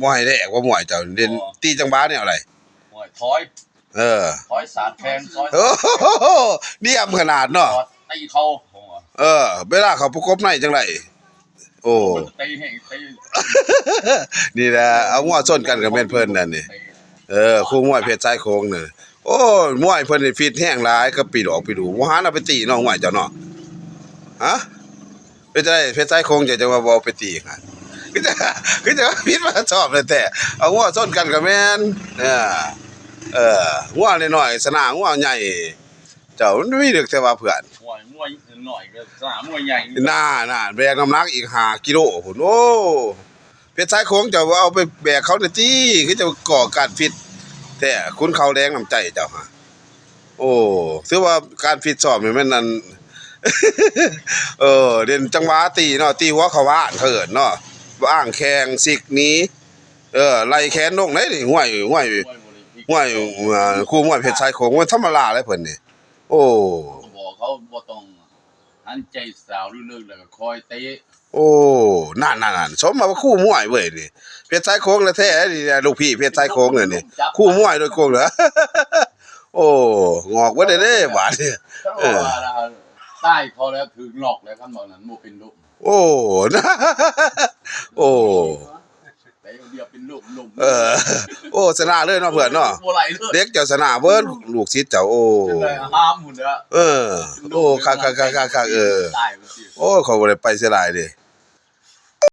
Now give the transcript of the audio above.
ບໍ່ໃຫ້ແລກວ່າມວຍເຈົ້າເດັ່ນ ອໍ ຕີຈັງຫວະແນວໃດ? ໂອ້ຍ ຖອຍ ເອີ ຖອຍສາດແຂງ ຖອຍ ໂອ້ໂຫ ນຽມຂະໜາດເນາະ ຕີເຂົ່າ ເອີ ເວລາເຂົາປະກົບໃນຈັ່ງໃດ? ໂອ້ ມັນຕີແຮງ ຕີ ນີ້ແຫຼະ ເອົາງົວຊົນກັນກໍແມ່ນເພິ່ນນັ້ນນີ້ ເອີ ຄູ່ມວຍເພັດຊາຍໂຂງນີ້ ໂອ້ ມວຍເພິ່ນນີ້ຟິດແຮງຫຼາຍ ກໍປີດອອກປີດູ ບໍ່ຫັນເອົາໄປຕີເນາະ ມວຍເຈົ້າເນາະ ຮະ? ເປັນຈັ່ງໃດ ເພັດຊາຍໂຂງ ເຈົ້າຈັ່ງວ່າບໍ່ເອົາໄປຕີຫັ້ນ ຄືຈະ ຄືຈະຜິດມາຊອບແທ້ໆ ເອົາງົວຊົນກັນກໍແມ່ນ ເອີ ເອີ ງົວນ້ອຍໆຊະນະງົວໃຫຍ່ ເຈົ້າ ມັນມີເລື່ອງແຕ່ວ່າເພື່ອນ ໂອ້ຍ ມວຍນ້ອຍກໍຊະນະມວຍໃຫຍ່ ນາ ນາ ແບກນ້ຳໜັກອີກຫ້າກິໂລພຸ້ນ ໂອ້ ເພັດຊາຍໂຂງ ເຈົ້າບໍ່ເອົາໄປແບກເຂົາແດ່ຕິ ຄືເຈົ້າກໍ່ການຜິດແທ້ ຂຸນເຂົາແດງນ້ຳໃຈເຈົ້າຫາ ໂອ້ ຖືວ່າການຟິດຊ້ອມນີ້ແມ່ນອັນ ເອີ ເດັ່ນຈັງຫວະຕີເນາະ ຕີຫົວເຂົ້າບ້ານເຂົາເອີ້ນເນາະ ອ້າງແຂ້ງຊິກໜີ ເອີ ໄລ່ແຂນລົງເດ້ນີ້ ຫ້ວຍ ຫ້ວຍ ຫ້ວຍ ເອີ ຄູ່ມວຍເພັດຊາຍໂຂງ ບໍ່ທຳມະດາເດ້ເພິ່ນນີ້ ໂອ້ ກໍບອກເຂົາບໍ່ຕ້ອງຫັນໃຈສາວເລິກໆ ແລ້ວກໍຄອຍເຕະ ໂອ້ ນັ້ນໆໆ ສົມວ່າຄູ່ມວຍເວີຍນີ້ ເພັດຊາຍໂຂງແທ້ໆນີ້ ລູກພີ່ເພັດຊາຍໂຂງນີ້ ຄູ່ມວຍໂດຍກົງເດີ ໂອ້ ງອກເບິດເດ້ບາດນີ້ ເອີ ຕາຍເຂົາແລ້ວຖືກນອກແລ້ວ ຄັນວ່ານັ້ນບໍ່ເປັນລົມ ໂອ້ ໂອ້ ເອີ ໂອ້ ຊະນະເລີຍເນາະເພື່ອນເນາະ ບໍ່ໄຫຼເລີຍ ເດັກເຈົ້າຊະນະເບິດ ລູກສິດເຈົ້າ ໂອ້ ຈະໄດ້ຫາໝູ່ເດີ ເອີ ໂອ້ ຄັກໆໆໆ ເອີ ຕາຍມັນຊິ ໂອ້ ຂ້ອຍບໍ່ໄດ້ໄປເສຍດາຍເດ້